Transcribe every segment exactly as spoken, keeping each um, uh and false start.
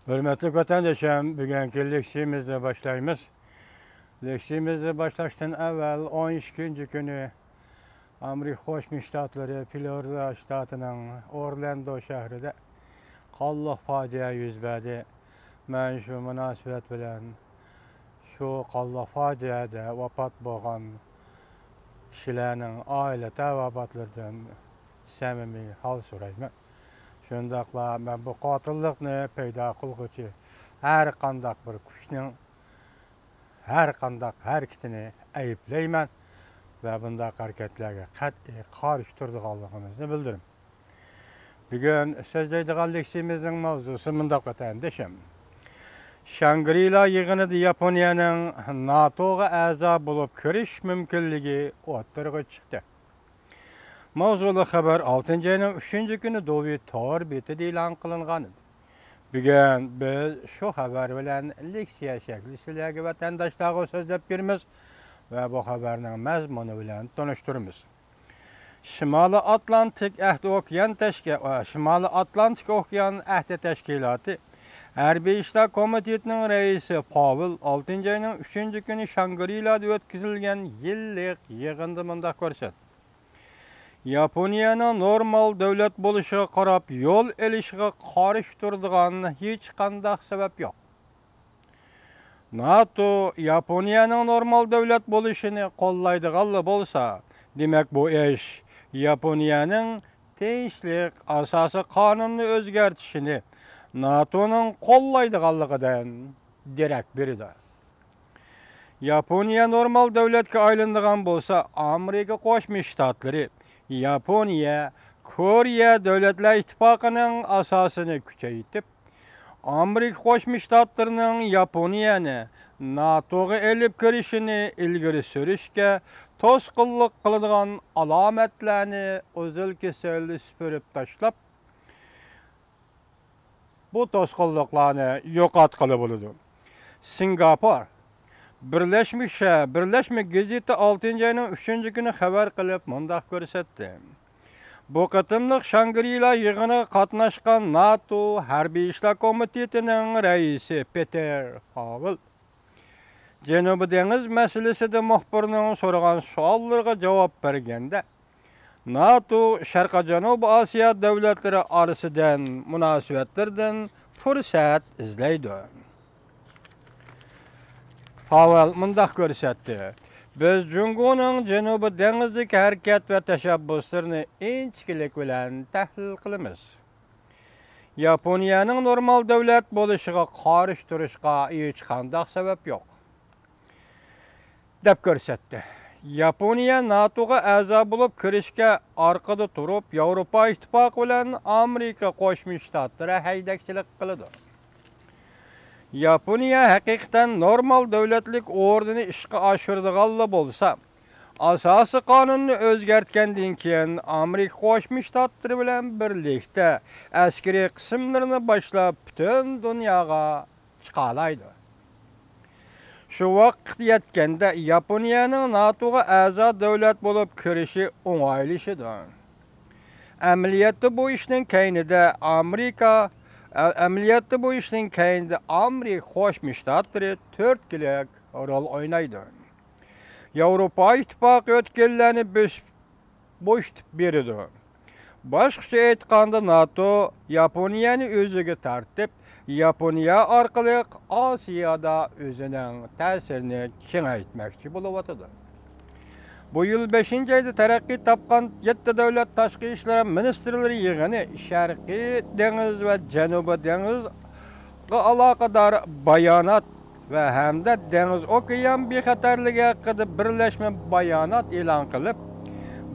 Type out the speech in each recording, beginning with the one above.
ھۆرمەتلىك ۋەتەندىشىم، بۈگۈنكى لېكسىيىمىزنى باشلايمىز. لېكسىيىمىزنى باشلاشتىن ئەۋۋەل، ئون ئىككىنچى كۈنى ئامېرىكا قوشما شتاتلىرى فلورىدا شتاتىنىڭ ئورلاندو شەھىرىدە قانلىق پاجىئە يۈز بەردى. مەن شۇ مۇناسىۋەت بىلەن شۇ قانلىق پاجىئەدە ۋاپات بولغان كىشىلەرنىڭ ئائىلە تاۋابىئاتلىرىدىن سەمىمىي ھال سورايمەن. شۇنداقلا مەن بۇ قاتىللىقنى پەيدا قىلغۇچى ھەر قانداق بىر كۈچنىڭ ھەر قانداق ھەرىكىتىنى ئەيىبلەيمەن ۋە بۇنداق ھەرىكەتلەرگە قەتئىي قارشى تۇرىدىغانلىقىمىزنى بىلدۈرىمەن. بۈگۈن سۆزلەيدىغان لېكسىيىمىزنىڭ ماۋزۇسى مۇنداق، ۋەتەندىشىم. شاڭگرىلا يىغىنىدا ياپونىيەنىڭ ناتوغا ئەزا بولۇپ كىرىش مۇمكىنلىكى ئوتتۇرىغا چىقتى. ماۋزۇلۇق خەۋەر ئالتىنچى ئاينىڭ ئۈچىنچى كۈنى دوۋى تور بېتىدە ئېلان قىلىنغان ئىدى. بۈگۈن بىز شۇ خەۋەر بىلەن لېكسىيە شەكلى سىلەرگە، ۋەتەنداشلارغا سۆزلەپ بېرىمىز ۋە بۇ خەۋەرنىڭ مەزمۇنى بىلەن تونۇشتۇرىمىز. شىمالىي ئاتلانتىك ئەھدى ئوكيان تەشكى-، ئا، شىمالىي ئاتلانتىك ئوكيان ئەھدى تەشكىلاتى ھەربىي ئىشلار كومىتېتىنىڭ رەئىسى پاۋېل ئالتىنچى ئاينىڭ ئۈچىنچى كۈنى شاڭگرىلادا ئۆتكۈزۈلگەن يىللىق يىغىندا مۇنداق كۆرسەتتى: ياپونىيەنىڭ نورمال دۆلەت بولۇشىغا قاراپ يول ئېلىشىغا قارشى تۇرىدىغان ھېچقانداق سەۋەب يوق. ناتو ياپونىيەنىڭ نورمال دۆلەت بولۇشىنى قوللايدىغانلا بولسا، دېمەك، بۇ ئىش ياپونىيەنىڭ تىنچلىق ئاساسىي قانۇنىنى ئۆزگەرتىشىنى ناتونىڭ قوللايدىغانلىقىدىن دېرەك بېرىدۇ. ياپونىيە نورمال دۆلەتكە ئايلىنىدىغان بولسا، ئامېرىكا قوشما شتاتلىرى، ياپونىيە، كورېيە دۆلەتلەر ئىتتىپاقىنىڭ ئاساسىنى كۈچەيتىپ، ئامېرىكا قوشما شتاتلىرىنىڭ ياپونىيەنى ناتوغا ئېلىپ كىرىشىنى ئىلگىرى سۈرۈشكە توسقۇنلۇق قىلىدىغان ئالامەتلەرنى ئۈزۈل-كېسىل سۈپۈرۈپ تاشلاپ، بۇ توسقۇنلۇقلارنى يوقاتقىلى بولىدۇ. سىنگاپور. بىرلەشمە شە-، بىرلەشمە گېزىتى ئالتىنچى ئاينىڭ ئۈچىنچى كۈنى خەۋەر قىلىپ مۇنداق كۆرسەتتى: بۇ قېتىملىق شاڭگرىلا يىغىنىغا قاتناشقان ناتو ھەربىي ئىشلار كومىتېتىنىڭ رەئىسى پېتېر پاۋېل جەنۇبىي دېڭىز مەسىلىسىدە مۇخبىرنىڭ سورىغان سوئاللىرىغا جاۋاب بەرگەندە، ناتو شەرقىي جەنۇبىي ئاسىيا دۆلەتلىرى ئارىسىدىن مۇناسىۋەتلىرىدىن پۇرسەت ئىزدەيدۇ. پاۋېل مۇنداق كۆرسەتتى: بىز جۇڭگونىڭ جەنۇبىي دېڭىزدىكى ھەرىكەت ۋە تەشەببۇسلىرىنى ئىنچىكىلىك بىلەن تەھلىل قىلىمىز. ياپونىيەنىڭ نورمال دۆلەت بولۇشىغا قارشى تۇرۇشقا ھېچقانداق سەۋەب يوق، دەپ كۆرسەتتى. ياپونىيە ناتوغا ئەزا بولۇپ كىرىشكە ئارقىدا تۇرۇپ، ياۋروپا ئىتتىپاقى بىلەن ئامېرىكا قوشما شتاتلىرى ھەيدەكچىلىك قىلىدۇ. ياپونىيە ھەقىقەتەن نورمال دۆلەتلىك ئورنىنى ئىشقا ئاشۇرىدىغانلا بولسا، ئاساسىي قانۇننى ئۆزگەرتكەندىن كېيىن، ئامېرىكا قوشما شتاتلىرى بىلەن بىرلىكتە ئەسكىرىي قىسىملىرىنى باشلاپ، پۈتۈن دۇنياغا چىقالايدۇ. شۇ ۋاقىت يەتكەندە، ياپونىيەنىڭ ناتوغا ئەزا دۆلەت بولۇپ كىرىشى ئوڭايلىشىدۇ. ئەمەلىيەتتە بۇ ئىشنىڭ كەينىدە ئامېرىكا، ئە-، ئەمەلىيەتتە بۇ ئىشنىڭ كەينىدە ئامېرىكا قوشما شتاتلىرى تۈرتكىلىك رول ئوينايدۇ. ياۋروپا ئىتتىپاقى ئۆتكەللەرنى بۆسۈپ، بوشىتىپ بېرىدۇ. باشقىچە ئېيتقاندا، ناتو ياپونىيەنى ئۆزىگە تارتىپ، ياپونىيە ئارقىلىق ئاسىيادا ئۆزىنىڭ تەسىرىنى كېڭەيتمەكچى بولۇۋاتىدۇ. بۇ يىل بەشىنچى ئايدا تەرەققىي تاپقان يەتتە دۆلەت تاشقى ئىشلار مىنىستىرلىرى يىغىنى شەرقىي دېڭىز ۋە جەنۇبىي دېڭىزغا ئالاقىدار بايانات ۋە ھەمدە دېڭىز ئوكيان بىخەتەرلىكى ھەققىدە بىرلەشمە بايانات ئېلان قىلىپ،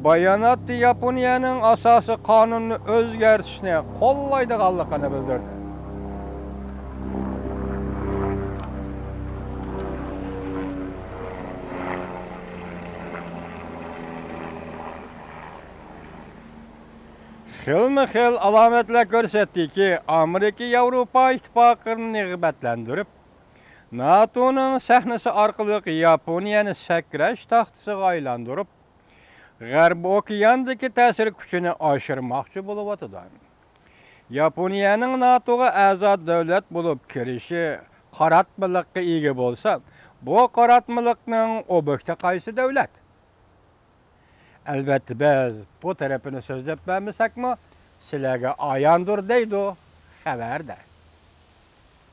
باياناتتا ياپونىيەنىڭ ئاساسىي قانۇنىنى ئۆزگەرتىشنى قوللايدىغانلىقىنى بىلدۈردى. خىلمۇ خىل ئالامەتلەر كۆرسەتتىكى، ئامېرىكا ياۋروپا ئىتتىپاقىنى رىغبەتلەندۈرۈپ، ناتونىڭ سەھنىسى ئارقىلىق ياپونىيەنى سەكرەش تاختىسىغا ئايلاندۇرۇپ، غەربىي ئوكياندىكى تەسىر كۈچىنى ئاشۇرماقچى بولۇۋاتىدۇ. ياپونىيەنىڭ ناتوغا ئەزا دۆلەت بولۇپ كىرىشى قاراتمىلىققا ئىگە بولسا، بۇ قاراتمىلىقنىڭ ئوبيېكتى قايسى دۆلەت؟ ئەلۋەتتە، بىز بۇ تەرىپىنى سۆزلەپ بەرمىسەكمۇ، سىلەرگە ئاياندۇر، دەيدۇ خەۋەردە.